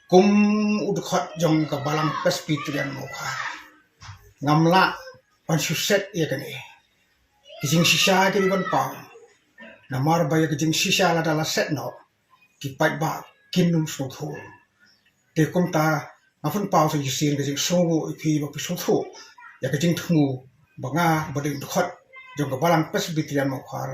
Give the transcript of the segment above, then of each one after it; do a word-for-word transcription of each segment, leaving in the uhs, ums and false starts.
Kum u dkhot jong ka Balang Presbyterian Mawkhar, ngam lah ban shu set ïa kane. Ki jingshisha ki dei ban paw. Namar ba ïa ki jingshisha lada la set noh, ki paidbah kin ym sngewthuh. Te kumta nga pynpaw sa shisien ka jingsngewnguh ïa phi ba phi sngewthuh ïa ka jingthmu ba nga ba dei u dkhot jong ka Balang Presbyterian Mawkhar,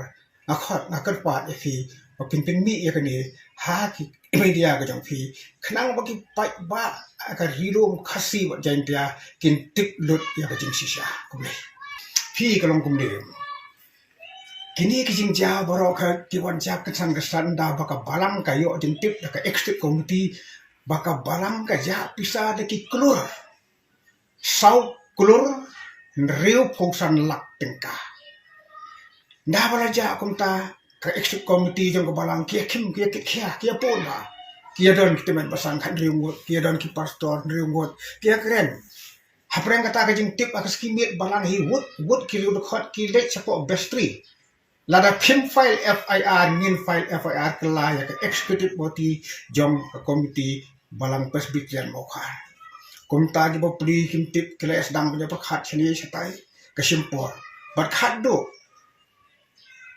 nga khot, nga kyrpad ïa phi ba phin pynmih ïa kane ha ki media ka jong phi, khnang ba ki paidbah ka Ri Lum Khasi bad Jaintia kin tip lut ïa ka jingshisha. Kumne, phi, ka long kumne. Kine ki jingjia baroh ka ki wan jia kynsan kynsan da ba ka Balang ka ïoh jingtip da ka executive committee ba ka Balang ka jah pisa da ki klur, saw klur hynriewphew san lak tyngka. Da ba la jah kumta, ka executive committee jong ka Balang ki ïa khim, ki ïa kit khia, ki ïa pun ba ki ïa don ki tymmen basan khathynriew ngut, ki ïa don ki pastor hynriew ngut, ki ïa kren. Hapdeng kata ka jingtip ha ka sngi miet Balang hi wut wut ki riew dkhot ki leit shapoh vestry. Lada phim file F I R, ngin file F I R kylla ïa ka executive body jong ka committee Balang Presbyterian Mawkhar. Kumta ki bapli kim tip, ki la sdang ban ïa pyrkhat shane shatai, ka shim por. Bad khatduh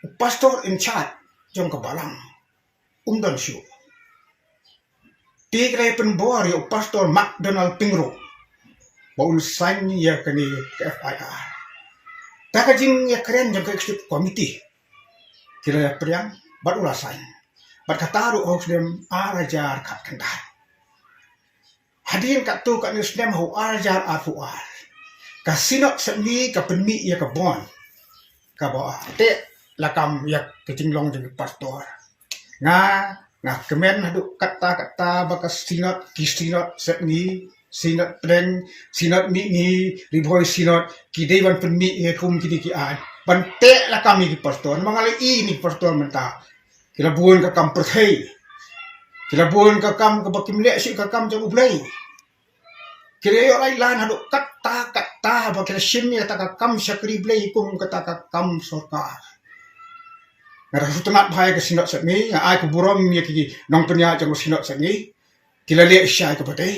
u pastor in charge jong ka Balang um don shuh. Te ki la ïa pynbor ïa u Pastor McDonald Pyngrope ba un sign ïa kane ka F I R. Da ka jingïakren jong ka executive committee, ki la ïa pdiang bad u la sign. Bad kata ruh ha u snem ar hajar khatkhyndai. Hadien katto katne snem ha u ar hajar arphew ar, ka Synod Sepngi ka pynmih ïa ka bond kaba teh lakam ïa ka jinglong jong ki pastor. Nga, nga kmen haduh katta katta ba ka Synod, ki Synod Sepngi, Synod Pdeng, Synod Mihngi, Ri Bhoi Synod, ki dei ban pynmih ïa kum kine ki aiñ ban teh lakam ïa ki pastor. Namar nga la ïohi ïa ki pastor mynta ki la bun ka kam pyrthei. Ki la bun ka kam kaba kim leh shuh ka kam jong U Blei. Ki la ïoh lait lan haduh katta katta ba ki la shim ïa kata ka kam shakri Blei kum kata ka kam sorkar. Nga da sngewtynnat bha ïa ka Synod Sepngi, nga ai ka burom ïa ki nongpynïaid jong ka Synod Sepngi. Ki la leh shisha ïa kaba dei,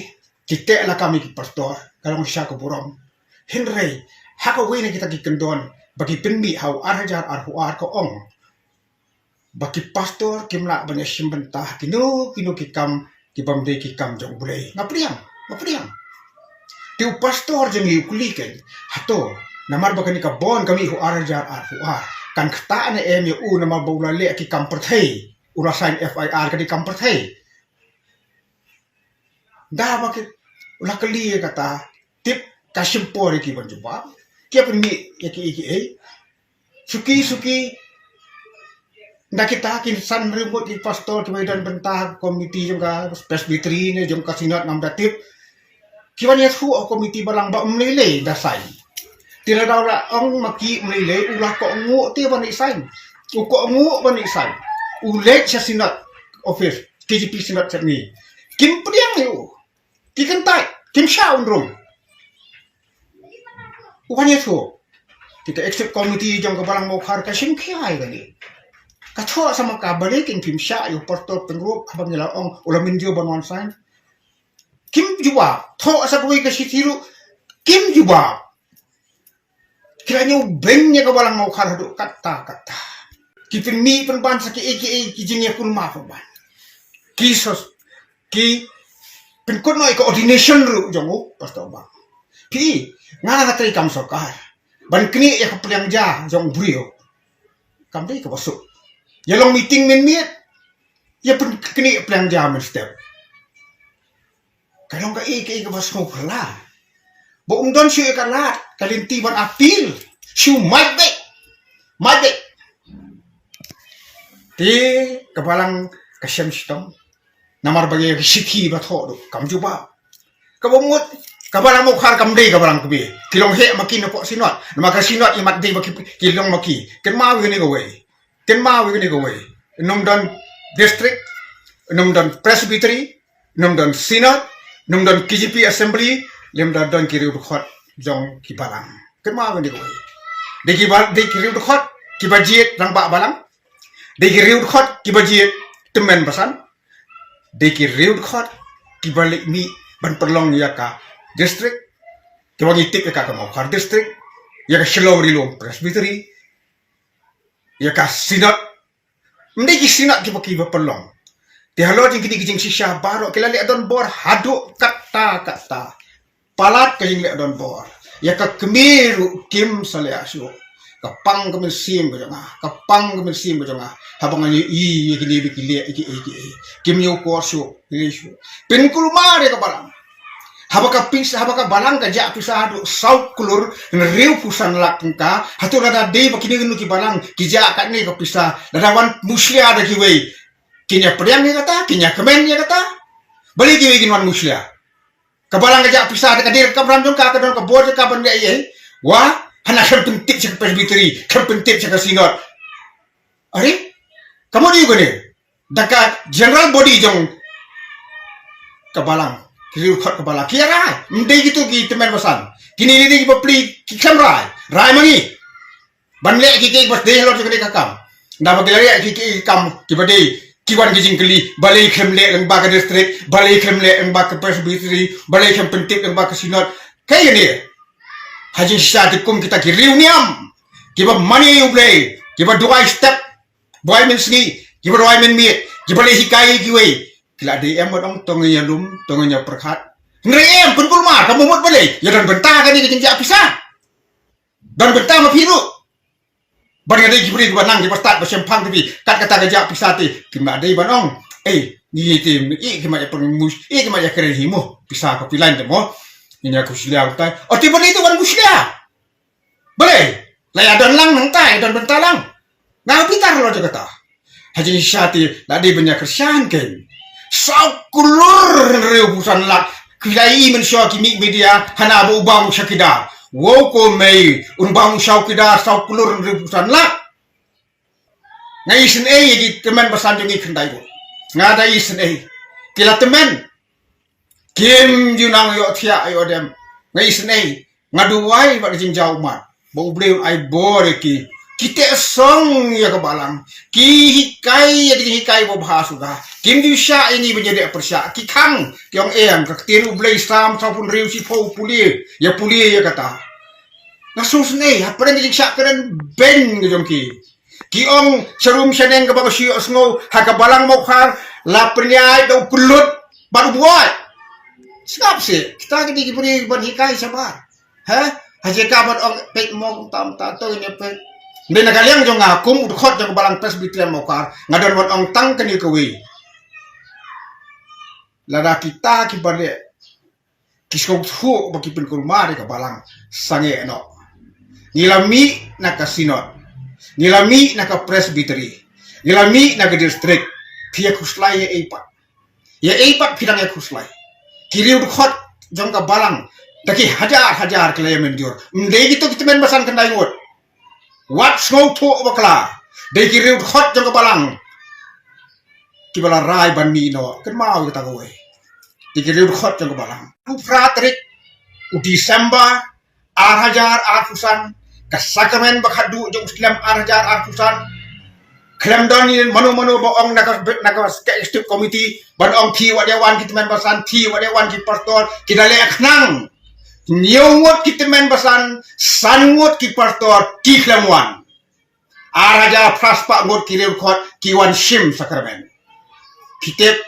ki teh lakam ïa ki pastor, ka long shisha ka burom. Hynrei ha kawei na kita ki kyndon ba ki pynmih ha u ar hajar arphew ar, ka ong ba ki pastor kim lah ban ïashim bynta ha kino kino ki kam ki bym dei ki kam jong U Blei. Nga pdiang, nga pdiang. Te u pastor jong ngi u kylli kein, hato namar ba kane ka bond ka mih ha u ar hajar arphew ar, kan ktah ne em ïa u namar ba u la leh ki kam pyrthei, u la sign F I R ka dei kam pyrthei? Da ba ki la kylli ïa kata, tip ka shim por ïa ki ban jubab. Ki ïa pynmih ïa ki, ïa ki, eh. Suki suki, da kita ki san hynriew ngut ki pastor kiba don bynta ha ka komiti jong ka presbytery ne jong ka synod, ngam da tip. Ki wan ïathuh ha komiti balang ba ym lei lei da sign. Te lada u la ong ma ki ym lei lei, u la kohnguh te ban ïa sign. U kohnguh ban ïa sign. U leit sha synod office, K J P Synod Sepngi. Kim pdiang ïa u. Ki kyntait, kim shah un rung. U wan ïathuh. Kita executive committee jong ka Balang Mawkhar ka shim khia ïa kane. Ka thoh sa ma ka, balei kin phim shah ïa u Pastor Pyngrope haba ngi la ong u la mynjur ban wan sign? Kim jubab. Thoh sa kawei ka shithi ruh, kim jubab. Ki la ñiew beiñ ïa ka Balang Mawkhar haduh katta katta. Ki pynmih pynban sa kiei kiei ki jingïakulmar pynban. Ki sos, ki pynkut noh ïa ka ordination ruh jong u Pastor Bang. Phi, nga nga trei kam sorkar ban knieh ïa ka pliang ja jong u briew. Kam dei kaba suk. Ïa long meeting mynmiet, ïa pynknieh pliang ja mynstep. Ka long kaei kaei kaba sngewphylla. Ba um don shuh ïa ka lad ka lynti ban appeal. Shu mait beit, mait beit. Te ka Balang ka shem shitom. Namar ba ïa ka shithi ba thoh ruh kam jubab. Kaba mut ka Balang Mawkhar kam dei ka Balang kmie. Ki long heh ma ki na poh synod. Namar ka synod ïa mat dei ba ki, ki long ma ki. Kynmaw ïa kane kawei. Kynmaw ïa kane kawei. Ym don district, ym don presbytery, ym don synod, ym don K J P assembly, lymda don ki riew dkhot jong ki balang. Kynmaw ïa kane kawei. Dei ki ba, dei ki riew dkhot kiba jied rangbah balang. Dei ki riew dkhot kiba jied tymmen basan. Dei ki riew dkhot kiba leit mih ban pynlong ïa ka district, kiba ngi tip ïa ka ka Mawkhar district, ïa ka Shillong Ri Lum Presbytery, ïa ka synod. Ym dei ki synod kiba kiba pynlong. Te halor jong kine ki jingshisha baroh ki la leh donbor haduh katta katta. Palat ka jingleh donbor ïa ka kmie ruh kim sa leh shuh. Ka pang ka mynsiem ka jong nga, ka pang ka mynsiem ka jong nga. Haba nga ïohi ïa kine ba ki leh ïa kiei kiei, kim ïoh kor shuh, ki leh shuh. Pynkulmar ïa ka balang. Haba ka pis, haba ka balang ka jah pisa haduh saw klur hynriewphew san lak tyngka, hato lada dei ba kine kine ki balang ki jah katne ka pisa, lada wan mushlia da kiwei, kin ïa pdiang ïa kata, kin ïa kmen ïa kata. Balei kiwei kin wan mushlia? Ka balang ka jah pisa, da ka dei ka kamram jong ka, ka don ka bor jong ka ban leh ïa. Wa, hana khlem pyntip sha ka Presbytery, khlem pyntip sha ka Synod. Are, ka mut ïa kane da ka general body jong ka balang, ki riew khot ka balang, ki rai. Ym dei kito ki tymmen basan. Kine dei ki bapli, ki khlem rai. Rai ma ngi ban leh ki, ki bas dei halor jong kane ka kam. Naba ki la leh ki, ki kam kiba dei, ki wan ki jingkylli, balei khlem leh lyngba ka district, balei khlem leh lyngba ka Presbytery, balei khlem pyntip lyngba ka Synod. Kaei kane? Ha jingshisha te kum kita ki riew niam, kiba mane ïa U Blei, kiba duwai step, duwai mynsngi, kiba duwai mynmiet, kiba leh hikai ïa kiwei, ki la dei em ban ong to ngin ïalum, to ngin ïapyrkhat. Hynrei em, pynkulmar, ka mut balei? Ïa don bynta kane ka jingjah pisa. Don bynta ma phi ruh. Ban ïa dei ki briew kiba nang kiba stad ba shemphang te phi, kat kata ka jah pisa te, kim la dei ban ong, ei, ngi te, ei, kim ïa pynmus, ei, kim ïa kren hi mo, pisa ka phi lain te mo. Ngin ïa khuslai tai. O te balei te wan khuslai? Balei? La ïa don lang nangta, ïa don bynta lang. Nga bitar lo jong kata. Ha jingshisha te la dei ban ïa kyrshan kein. Saw klur hynriewphew san lak. Ki la ïohi mynshuwa ki mih media, hana ba u bang u chowkidar. Wow, ko mei, un bang u chowkidar saw klur hynriewphew san lak. Nga isynei ïa ki tymmen basan jong ngi khyndai ngut. Nga da isynei. Ki la tymmen. Kim ju nang ïohthiah ïoh dem. Nga isynei. Nga duwai bad ka jingjawmat ba U Blei un ai bor ïa ki. Ki teh song ïa ka balang. Ki hikai ïa ki jinghikai ba bha suda. Kim ju shah ïa ngi ban ïadei pyrshah. Ki khang, ki ong em, ka ktien U Blei Salm sawphew hynriew shiphew pule. Ïa pule ïa kata. Nga sngewsynei hapdeng ka jingshah kren beiñ ka jong ki. Ki ong sharum shaneng kaba ka shu ïohsngew ha ka balang Mawkhar, la pynïaid da u pynlut bad u buaid. Sngap seh, kita ki dei ki briew ban hikai shabar. He? Ha jaka ban ong peit mo kumta kumta to ïa peit. Hynrei na ka liang jong nga kum u dkhot jong ka balang Presbyterian Mawkhar, nga don ban ong tang kane kawei. Lada kita kiba leh ki sngewthuh ba ki pynkulmar ïa ka balang, sangeh noh. Ngi la mih na ka Synod, ngi la mih na ka Presbytery, ngi la mih na ka district. Phi ïa khuslai ïa ei pat? Ïa ei pat phi dang ïa khuslai? Ki riew dkhot jong ka balang da ki hajar hajar ki la ïa mynjur. Ym dei kito ki tymmen basan khyndai ngut. Wat sngewthuh bakla. Dei ki riew dkhot jong ka balang kiba la rai ban mih noh. Kynmaw ïa kata kawei. Dei ki riew dkhot jong ka balang. Hynriew phra tarik u December ar hajar arphew san, ka sakramen ba khatduh jong u Slem ar hajar arphew san. Khlem don ïa mano mano ba ong na ka, na ka executive committee ban ong phi wat ïa wan ki tymmen basan, phi wat ïa wan ki pastor, ki da leh khnang. Hynñiew ngut ki tymmen basan, san ngut ki pastor, ki khlem wan. Ar hajar phra spah ngut ki riew dkhot ki wan shim sakramen. Phi tip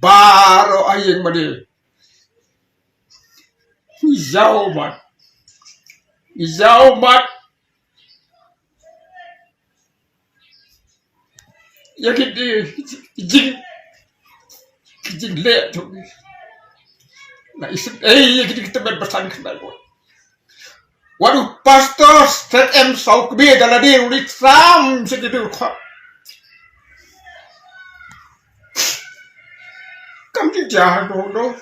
baroh ha ïing mane. Ïa u mat. Ïa u mat. Ïa ki, ki jing, ki jingleh tu. Na isynei ïa ki, ki tymmen basan khyndai ngut. Wat u pastor Stret em saw kmie da lade u leit sam sha ki riew dkhot. Kam ju jah noh noh.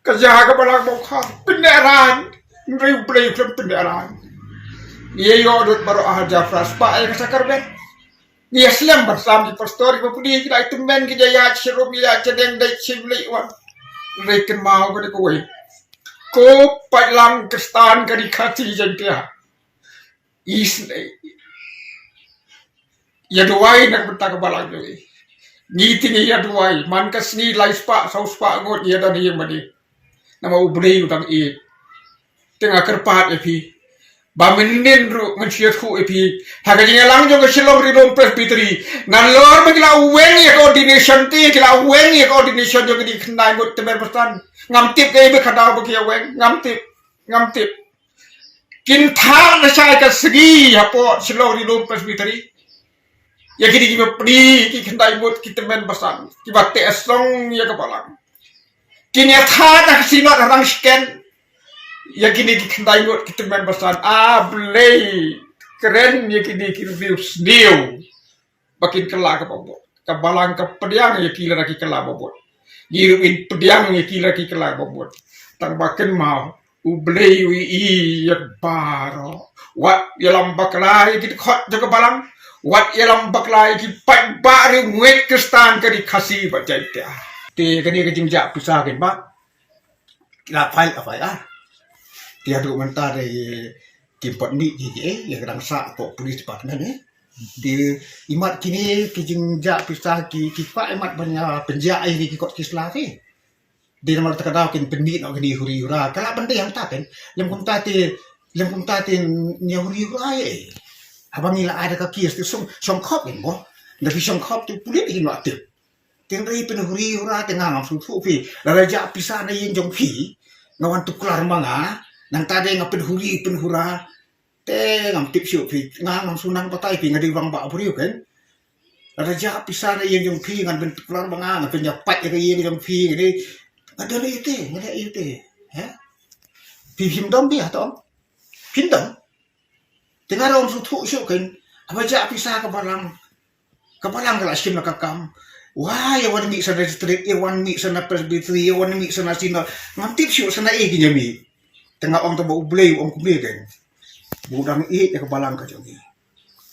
Ka jaka balang Mawkhar pyneh rang. Hynrei U Blei u khlem pyneh rang. Ïa ïoh dud baroh ar hajar phra spah ïa ka sakramen. Ïa slem ban sam ki pastor, ki bapli, ki dei tymmen, ki ïa ïaid sharum, ïa ïaid shaneng, dei shim lei wan. Hynrei kynmaw kane kawei. Ko paidlang Khristan ka Ri Khasi Jaiñtia. Isynei. Ïa duwai na ka bynta ka balang jong i. Ngi te ngi ïa duwai, man ka sngi lai spah saw spah ngut ngi ïa don ha ïing mane. Namar U Blei u dang ïeit. Te nga kyrpad ïa phi ba mynnin ruh ngan shu ïathuh ïa phi, ha ka jingïalang jong ka Shillong Ri Lum Presbytery, nalor ba ki la weng ïa ka ordination te, ki la weng ïa ka ordination jong kine ki khyndai ngut tymmen basan. Ngam tip kaei ba ka daw ba ki ïa weng, ngam tip, ngam tip. Kin thad lashai ka sngi hapoh Shillong Ri Lum Presbytery ïa kine ki bapli, ki khyndai ngut ki tymmen basan kiba teh song ïa ka balang. Kin ïa thad ha ka Synod Rangshken ïa kine ki khyndai ngut ki tymmen basan. A Blei, kren ïa kine ki review sniew ba kin kylla kaba bud. Ka balang ka pdiang ïa ki lada ki kylla ba bud. Ngi ruh ngin pdiang ïa ki lada ki kylla ba bud. Tang ba kynmaw, U Blei u ïohi ïa baroh. Wat ïalam bakla ïa ki dkhot jong ka balang. Wat ïalam bakla ïa ki paidbah ri ngeit Khristan ka ri Khasi bad Jaiñtia. Te kane ka jingjah pisa kein ba ki la file F I R. Te haduh mynta de kim pat mih ki, ki, eh, ïa ka dang sah hapoh police department, eh. Te imat kine ki jingjah pisa ki, ki kwah imat ban ïa pynjah ïa ki kot ki sla ki. Dei namar kata ka daw kin pynmih noh kine huri hura. Ka lah ban dei hangta kein. Lem kumta te, lem kumta te ïa huri hura ïa, eh. Haba ngi la ai da ka case te shong, shong khop kein mo. Da phi shong khop te pulit kin wah tip. Te hynrei pynhuri hura te nga ngam sngewthuh phi. Lada jah pisa na ïing jong phi, nga wan tuklar ma nga, nangta de nga pynhuri pynhura. Te ngam tip shuh phi, nga ngam shu nang batai phi, nga dei rangbah briew kein. Lada jah pisa na ïing jong phi, ngan pyntuklar ma nga, ngan pynïapait ïa ka ïing jong phi, nga dei, nga dei ïa te, nga dei ïa te. He? Phi phim dom phi ha to? Phim dom? Te nga ruh ngam sngewthuh shuh kein, haba jah pisa ka balang. Ka balang ka la shim la ka kam. Wah, ïa wan mih sa na district, ïa wan mih sa na presbytery, ïa wan mih sa na synod. Ngam tip shuh sa na ei kin ïa mih. Te nga ong tang ba U Blei u ong kumne kein. Ba u dang ïeit ïa ka balang ka jong ngi.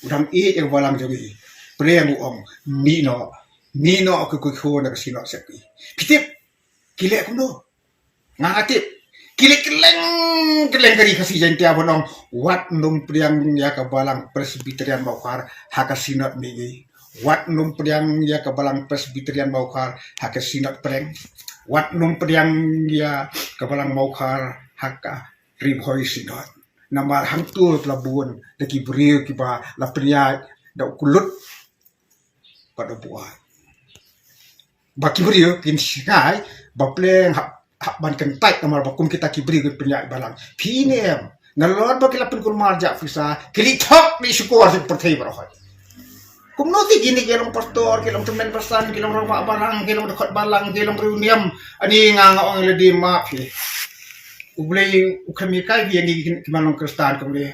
U dang ïeit ïa ka balang jong ngi. Pyrshang u ong, mih noh. Mih noh ko ko ko na ka synod sepngi. Phi tip. Ki leh kumno? Nga nga tip. Ki leh kylleng kylleng ka ri Khasi Jaiñtia ban ong, wat nym pdiang ïa ka balang Presbyterian Mawkhar ha ka synod mihngi. Wat nym pdiang ïa ka balang Presbyterian Mawkhar ha ka synod pdeng. Wat nym pdiang ïa ka balang Mawkhar ha ka Ri Bhoi Synod. Namar hangto la bun da ki briew kiba la pynïaid da u kyllut bad u buaid. Ba ki briew kin sngewthuh ba pleng hap, hap ban kyntait namar ba kum kita ki briew kin pynïaid balang. Phi ne em, nalor ba ki la pynkulmar jah pisa, ki leit thok leit shukor sha ka pyrthei baroh. Kumno te kine ki long pastor, ki long tymmen basan, ki long rangbah balang, ki long dkhot balang, ki long briew niam. Ani nga nga ong ïa lade map hi. U Blei u khlem hikai phi ïa ngi ki man long Khristan kumne.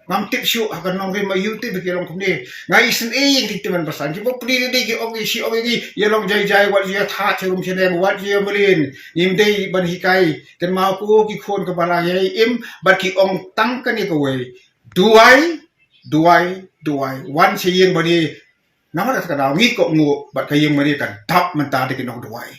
Ngam tip shuh ha ka nongrim aïu te ba ki long kumne. Nga isynei ïa ki tymmen basan. Ki bapli de ki ong ïa shi ong ïa ngi, ïa long jai jai, wat ïa thad sharum shaneng, wat ïa mlien. Ngim dei ban hikai. Kynmaw ko ki khun ka balang ïa im bad ki ong tang kane kawei. Duwai, duwai, duwai. Wan sha ïing mane. Namar kata ka daw ngi kohnguh bad ka ïing mane ka dap mynta da ki nongduwai.